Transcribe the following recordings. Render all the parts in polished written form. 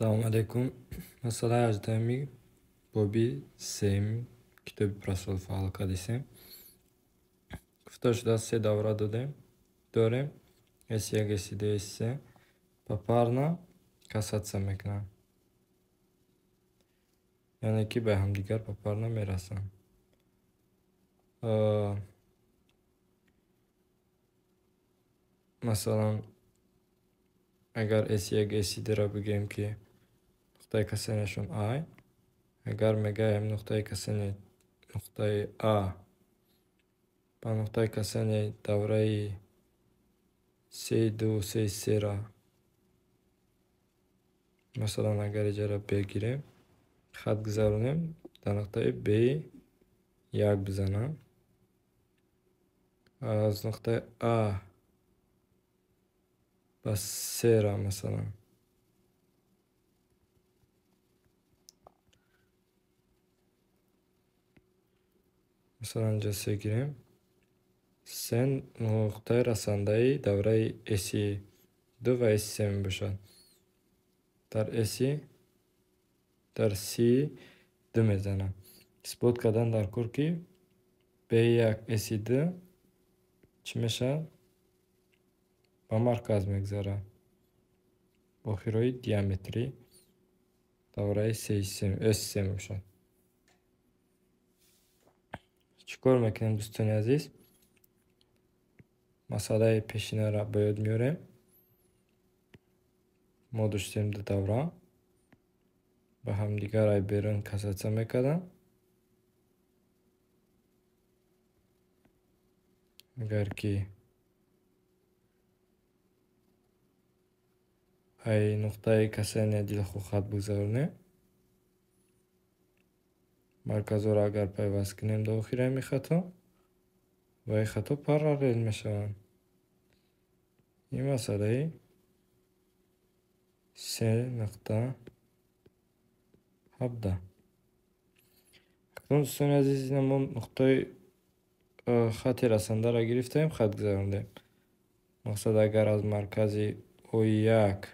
Салому алайкум. Масъалаи 18-уми боби сеюми китоби Прасолов ҳал кардисем. Гуфта шудааст, се давра додем, дорем S1, S2, S3 попарно касаться мекунанд. Яъне ки ба ҳамдигар попарно мерасанд. Масалан, агар S1, S2-ро бигӯем, ки нуқтаи касанияшон А, агар мегаем нуқтаи касани нуқтаи А ба нуқтаи касани давраи C2, C3-ро, масалан, агар иҷара Б гирем, хат гузаронем, дар нуқтаи Б1 бизанам. Аз нуқтаи А ба С-ро, масалан, инҷа С гирем. С нуқтаи расандаи давраи S2 ва S3 мебошад. Дар S дар C2 мезанам. Исбот кардан дар кор, ки B1 S2 чӣ мешавад? Ба марказ мегузарад. Охирои диаметри давраи S3 мебошад. Чӣ кор мекунем, дӯстони азиз? Масъалаи пешинаро ба ёд меорем. Мо доштем ду давра, ба ҳамдигар ай берун касаться мекарданд. Агар ки ай нуқтаи касания дилхоҳ хат бигзаронем, марказҳоро агар пайваст кунем до охири ҳамин хатҳо, ва ин хатҳо параллел мешаванд. Ин масъалаи 3.17. Акнун, дӯстони азиз, ина мо нуқтаи хати расандаро гирифтаем, хат гузарондем. Мақсад, агар аз маркази О1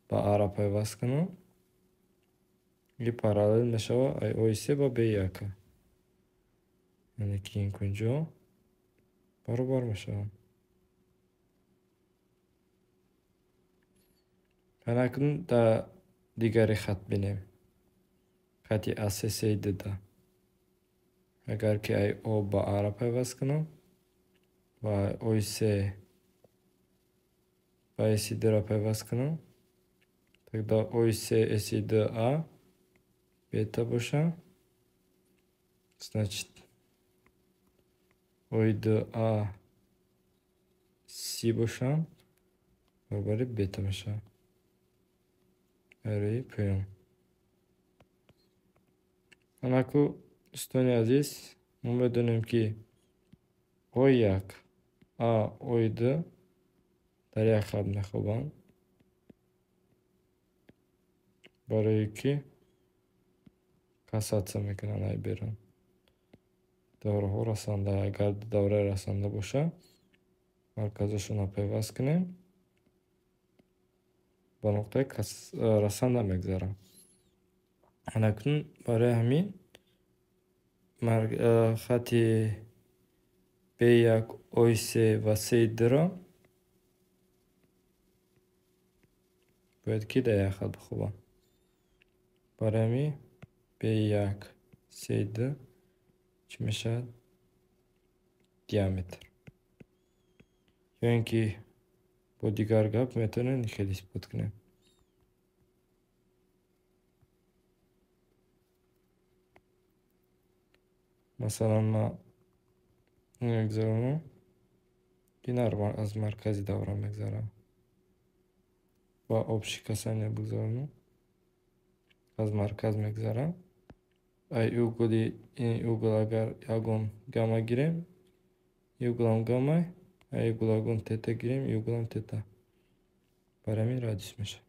ба А-ро пайваст кунам, ин параллел мешавад ай О3 ба Б1. Яъне ки ин кунҷо баробар мешаванд. Акнун дар дигари хат бинем. Хати АС С2. Агар ки ай О ба А-ро пайваст кунам ва О3 ба С2-ро пайваст кунам, тогда О3 С2 А бета боша. Значит, О2 А С боша, баробари бета мешавад. Рӯи поён. Анаку, дӯстони азиз, мо медонем, ки О1, А, О2 дар як хат мехобанд, барое ки касаться мекунанд ай берун. Давраҳо расанда, агар давраи расанда боша, марказашонро пайваст кунем, ба нуқтаи расанда мегузаранд. Анакнун барои ҳамин хати B1, О3 ва С2-ро бояд ки дар як хат бихобанд. Барои ҳамин B1, С2 чӣ мешавад? Диаметр. Ё ин ки бо дигар гап метавонем хеле исбот кунем. Масалан, ман мегузаронам, ин аз маркази давра мегузарам. Ба общий касания бигузаронам, аз марказ мегузарам. Ай угли ин угл агар ягон гамма гирем, ин углам гамма, ай угл ягон тета гирем, ин углам тета. Барои ҳамин радиус мешавад.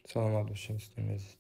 Саломат бошед, дӯстони азиз.